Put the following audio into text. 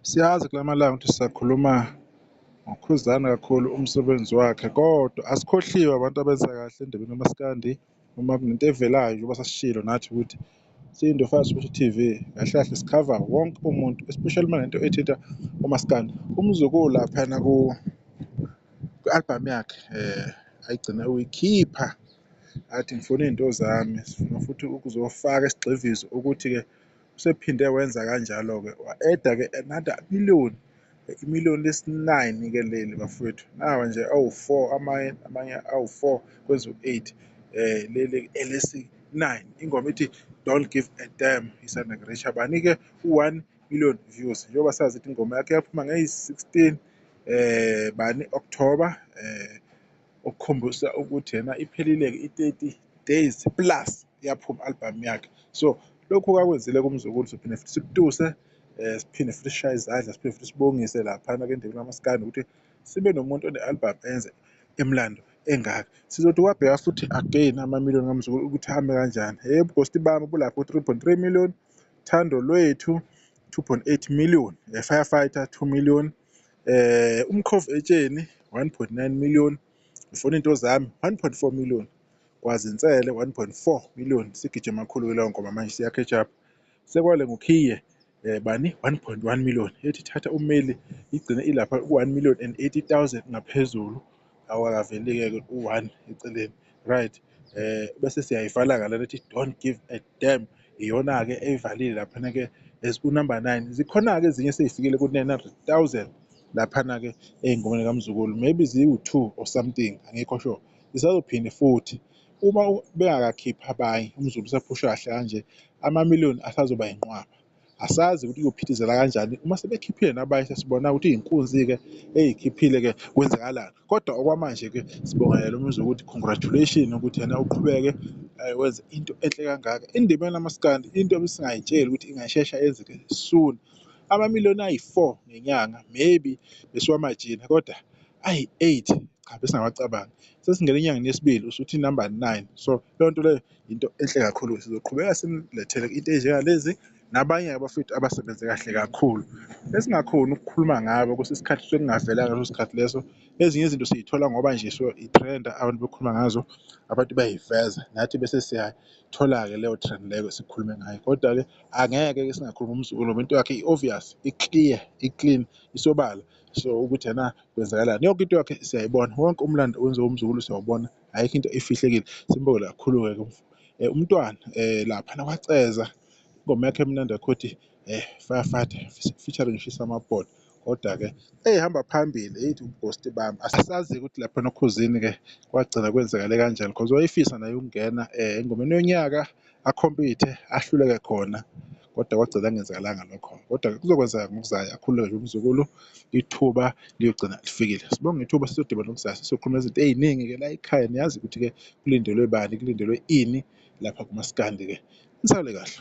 Siyazi kula malanga ukuthi sisakhuluma ngoKhuzani kakhulu umsebenzi wakhe kodwa asikhohliwe abantu abenza kahle endabeni kamaskandi uma kunento evelayo njengoba sasishilo nathi ukuthi siyiNdofaya Special TV kahle kahle sikhava wonke umuntu especially uma nento ethinta umaskandi. Umzukulu laphayana kwi-album yakhe ayigcina ukuyikhipha athi ngifuna iy'nto zami sifuna futhi ukuzofaka isigxivizo ukuthi-ke usephinde wenza kanjalo-ke wa-eda-ke another million imiliyoni lesi-nine-ke leli bafowethu nawa nje awu-four amanye amanye awu-four kwenza u-eight leli elesi-nine ingoma ithi don't give a damn isanda kurisha bani-ke u-one million views njengoba sazi ukuthi ingoma yakhe yaphuma ngeyi-16 bani October okukhombisa ukuthi yena iphelile-ke i-30 days plus yaphuma album yakhe so lokhu kakwenzile kumzukulu sophinde futhi sikutuse siphinde futhi sishaye izandla siphinde futhi sibongise laphana kendebeni kamaskandi ukuthi sibe nomuntu one-album enze imlando engaka sizothi kwabheka futhi again amamiliyoni kamzukulu ukuthi ame kanjani hey ubugosti bami bulapho 3.3 million Thando Lwethu 2.8 million Firefighter 2 million Umkhovu Etsheni 1.9 million Ngifuna into zami 1.4 million Kwazinsele 1.4 million sigijima kakhulu leyo ngoma manje siya catch up sekwale ngukhiye bani 1.1 million ethi thatha ummeli igcine ilapha ku-1 million and 80,000 ngaphezulu awakaveli-ke u-one eceleni right bese siyayivala-ke lena ethi don't give a damn iyona-ke eyivalile laphana-ke as unumber 9 zikhona-ke ezinye sey'fikile ku-900,000 laphana-ke ey'ngomeni kaMzukulu maybe ziwu-two or something angikho sure zisazophinde futhi uma bengakakhiphi abanye uMzukulu usaphusha kahle kanje amamiliyoni asazoba yinqwaba Asazi ukuthi kuyophithizela kanjani uma sebekhiphile nabanye sesibona ukuthi iy'nkunzi-ke ey'khiphile-ke kwenzakalani. Kodwa okwamanje-ke sibongelela umuzwa ukuthi congratulation ukuthi yena uqhubeke wenze into enhle kangaka. Indima kamaskandi into ebesingay'tsheli ukuthi ingashesha yenzeke soon. Amamiliyoni ayi-four ngenyanga maybe besiwamajina kodwa ayi-eight cha besingawacabangi. Sesingena enyangeni yesibili usuthi number nine, so leyo nto leyo into enhle kakhulu. Sizoqhubeka sinilethele into ey'njengalezi nabanye abafowethu abasebenze kahle kakhulu esingakhoni ukukhuluma ngabo kwesinye isikhathi kusuke kungavelanga ngaleso sikhathi leso. Ezinye izinto siy'thola ngoba nje so i-trend-a abantu bekhuluma ngazo, abantu bayayiveza nathi bese siyayithola-ke leyo trend leyo sikhulume ngayo. Kodwa-ke angeke-ke singakhulumi umzukulu ngoba into yakhe i-obvious, i-clear, i-clean, isobala so ukuthi ena kwenzakalani. Yonke into yakhe siyayibona, wonke umlando owenziwa umzukulu siyawubona. Ayikho into efihlekile simbonge kakhulu-ke umntwana laphana kwaCeza ingoma yakhe emnandi kakhulu ethi Firefighter featuring Shisa Amabhodo kodwa-ke eyihamba phambili eyithi ubugosti bami. Asazi-ke ukuthi laphana oKhozini-ke kwagcina kwenzakale kanjani cause wayefisa naye ukungena engomeni yonyaka akhompithe ahluleke khona kodwa kwagcina kungenzakalanga lokho. Kodwa-ke kuzokwenzeka ngokuzayo akhululeke nje umzukulu ithuba liyogcina lifikile. Sibonge ithuba sizodibana ngokuzayo sizokhuluma izinto ey'ningi-ke la ekhaya niyazi ukuthi-ke kulindelwe bani kulindelwe ini lapha kumaskandi-ke. Nisale kahle.